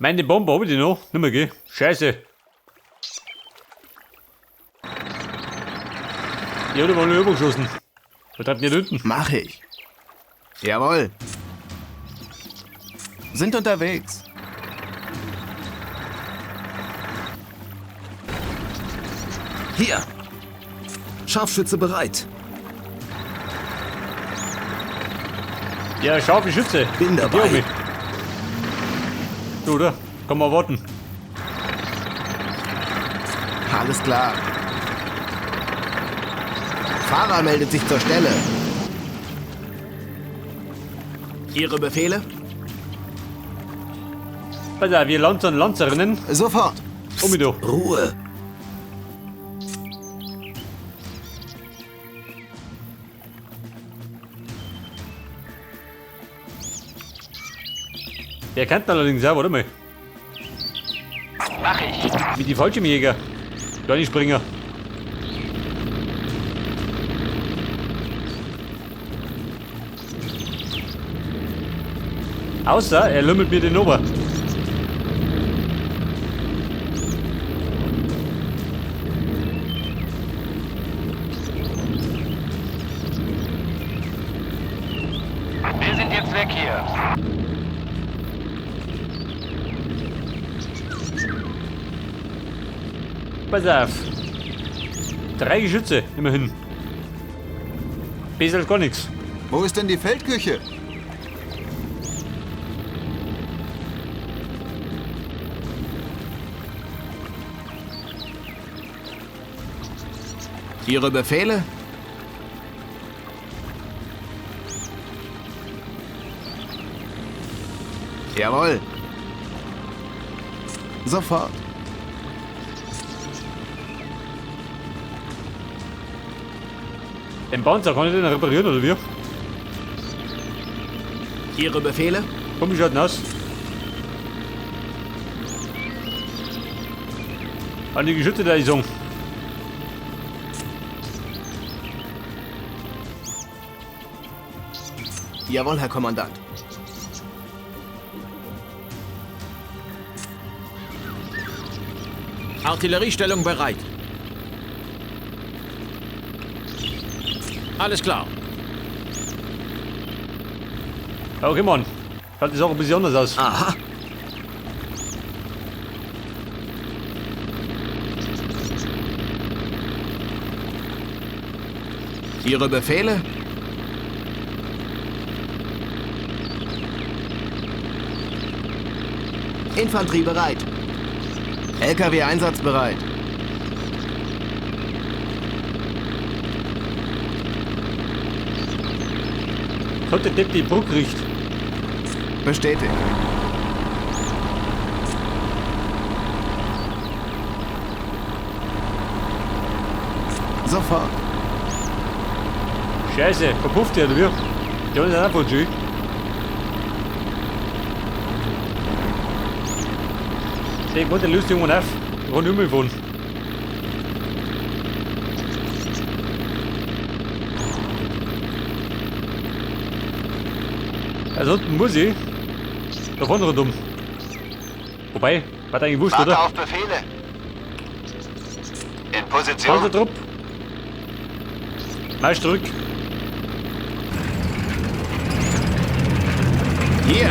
Meine Bombe hab ich die noch? Nicht mehr, gell? Scheiße. Ich hab die mal übergeschossen. Was treibt denn hier unten? Mach ich. Jawohl. Sind unterwegs. Hier. Scharfschütze bereit. Ja, scharfe Schütze. Bin dabei. Die hab ich. Du, oder? Komm mal warten. Alles klar. Fahrer meldet sich zur Stelle. Ihre Befehle? Pass auf, wir Lanzer und Lanzerinnen. Sofort. Um mich da. Ruhe. Der kennt allerdings auch, warte mal. Mach ich. Wie die Fallschirmjäger. Kleine Springer. Außer er lümmelt mir den Ober. Wir sind jetzt weg hier. Pass auf. 3 Geschütze, immerhin. Besser als gar nichts. Wo ist denn die Feldküche? Ihre Befehle? Jawohl. Sofort. Den Panzer kann ich den reparieren, oder wie? Ihre Befehle? Komm, wie schaut denn aus? An die Geschütze da, ich sagen. Jawohl, Herr Kommandant. Artilleriestellung bereit. Alles klar. Okay, Mann. Schaut die Sache ein bisschen anders aus. Aha. Ihre Befehle? Infanterie bereit. LKW einsatzbereit. Hat der Depp die Brücke riecht. Bestätigt. Sofort. Scheiße, verpufft der, oder wie? Die haben das auch voll schön. Ich wollte löst irgendwann auf. Ich kann nicht mehr fahren. Ansonsten muss ich da vorne rundum. Wobei, war eigentlich wurscht, Warte oder? auf Befehle. In Position. Panzertrupp. Marsch zurück. Hier.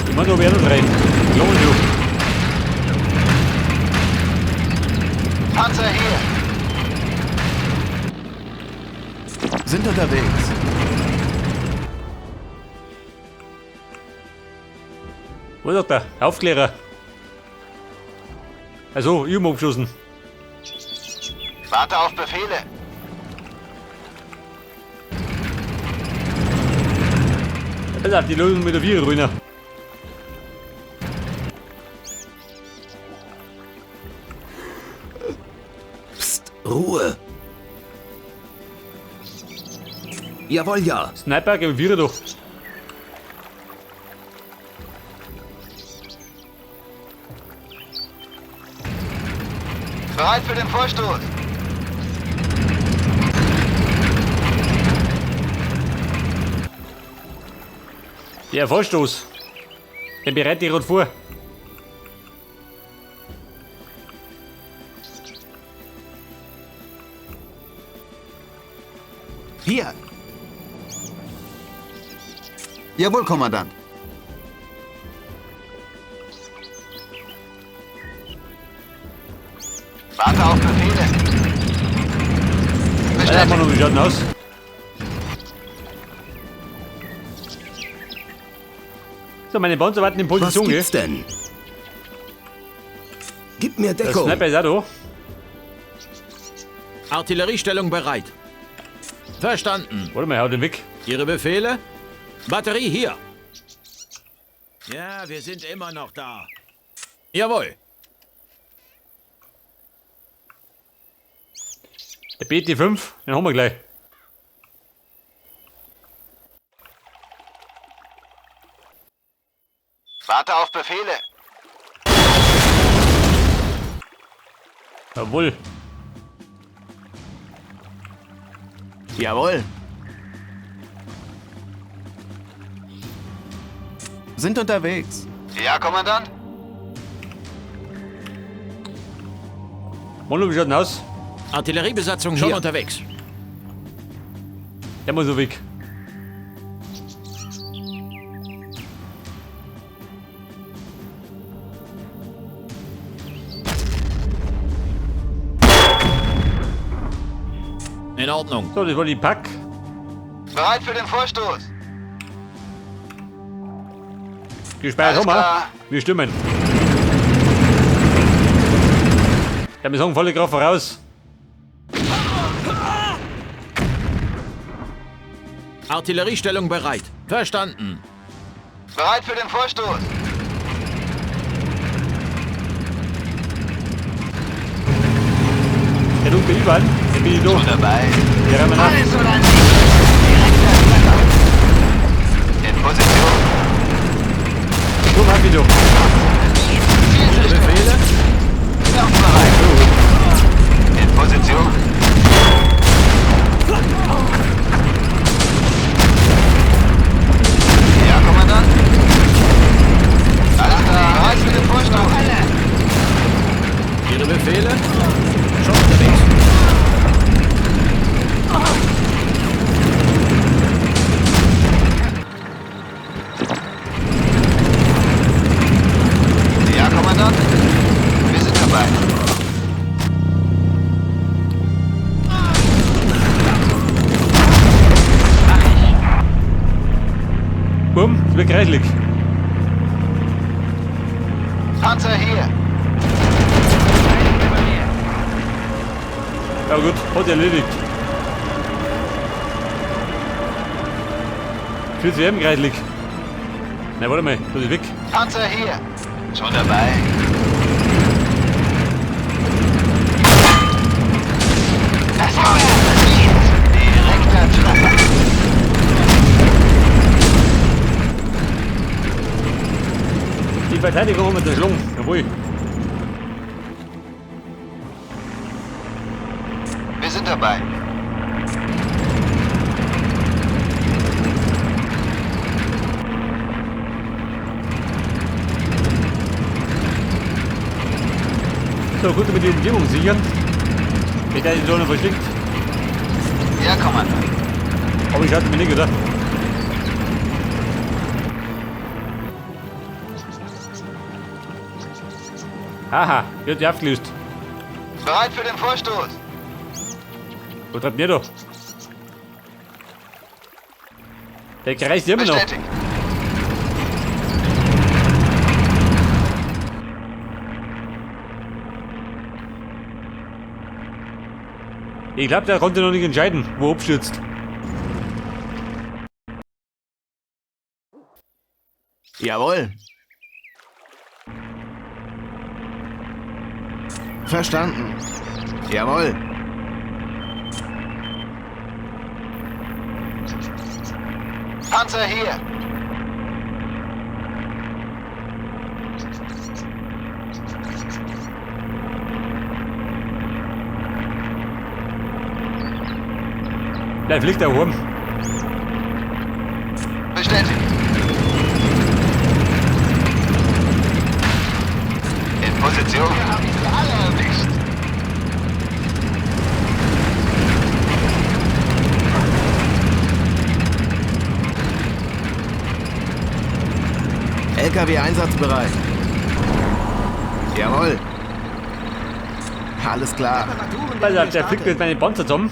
Ich meine, da werden rein. Glaube ich. Panzer hier. Sind unterwegs. Wo ist der? Aufklärer. Also, ich hab abgeschossen. Warte auf Befehle. Pass auf, die lösen mit der Viere runter. Psst, Ruhe. Jawohl, ja. Sniper, gib mir Viere doch. Bereit für den Vorstoß. Der Vorstoß. Den bereite ich gerade vor. Hier. Jawohl, Kommandant. Warte auf Befehle. Alter, Mann, wie schaut denn aus? So, meine Panzer warten in Was Position, gell? gibt's denn? Gib mir Der Deckung. Sniper ist auch da. Artilleriestellung bereit. Verstanden. Warte mal, hau den weg. Ihre Befehle? Batterie hier. Ja, wir sind immer noch da. Jawohl. Der BT5, den haben wir gleich. Warte auf Befehle. Jawohl. Jawohl. Sind unterwegs. Ja, Kommandant. Manu, wie schaut denn aus? Artilleriebesatzung schon unterwegs. Der muss so weg. In Ordnung. So, das war die Pack. Bereit für den Vorstoß. Gespeichert Alles haben wir. klar. Wir stimmen. Ja, wir sagen volle Kraft voraus. Artilleriestellung bereit. Verstanden. Bereit für den Vorstoß. Der dunkle Ivan, der bin ich da. Dabei. Wir rennen nach. Alles oder nichts. Direkter Treffer. In Position. So, mach ich doch. Zielsicherung. Befehle? Kampfbereit. In Position. Ja, Kommandant. Alles klar. Bereit für den Vorstoß. Ihre Befehle? Schon unterwegs. Ja, Kommandant. Wir sind dabei. Bumm, es wird kreislig. Panzer hier. Ja gut, hat erledigt. Viel zu eben kreislig. Na, warte mal, das ist weg. Panzer hier. Schon dabei. Das war Direkter Treffer. Die Verteidigung mit der Schlung. Jawohl. Wir sind dabei. So, gut, damit die Umgebung sichern. Nicht, dass die Zone versteckt. Ja, Kommandant. Aber ich hatte mir nicht gedacht. Haha, wird die aufgelöst. Bereit für den Vorstoß. Wo treibt mir da? Der kreist immer noch. Bestätigt. Ich glaube, der konnte noch nicht entscheiden, wo er abstürzt. Jawohl. Verstanden. Jawohl. Panzer hier. Bleib fliegt er rum. Bestätigt. Position. Wir haben sie alle erwischt. LKW einsatzbereit. Jawohl. Alles klar. Also, der flickt jetzt meine Panzer zusammen.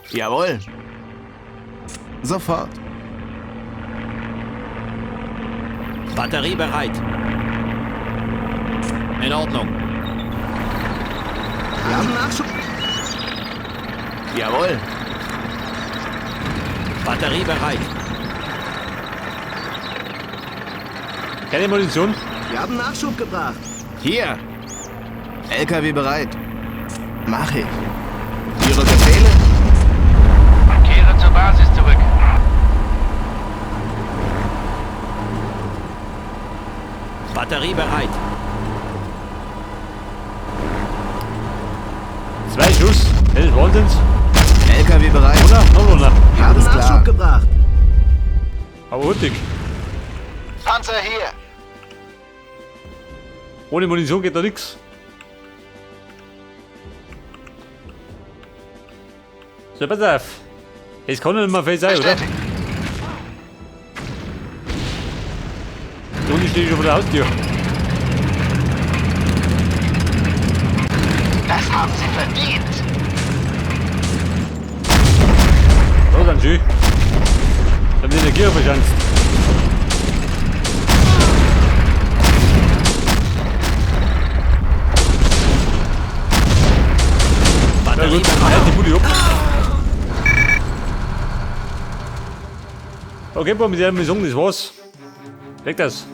Jawohl. Sofort. Batterie bereit. In Ordnung. Wir haben Nachschub. Jawohl. Batterie bereit. Keine Munition. Wir haben Nachschub gebracht. Hier. LKW bereit. Mach ich. Ihre Befehle? Kehre zur Basis zurück. Batterie bereit. 2 Schuss. Das ist Wahnsinn. LKW bereit. Oder? Noch einer. Wir haben Alles klar. Nachschub gebracht. Aber hurtig. Panzer hier. Ohne Munition geht da nichts. So, pass auf. Es kann nicht mehr viel sein, oder? Bestätigt. Da unten steht schon vor der Haustür. Das haben sie verdient. Da sind sie. Da haben die Energie verschanzt. Ja gut, halt die Bude ab. Okay, mit der Mission, das war's. Weg das.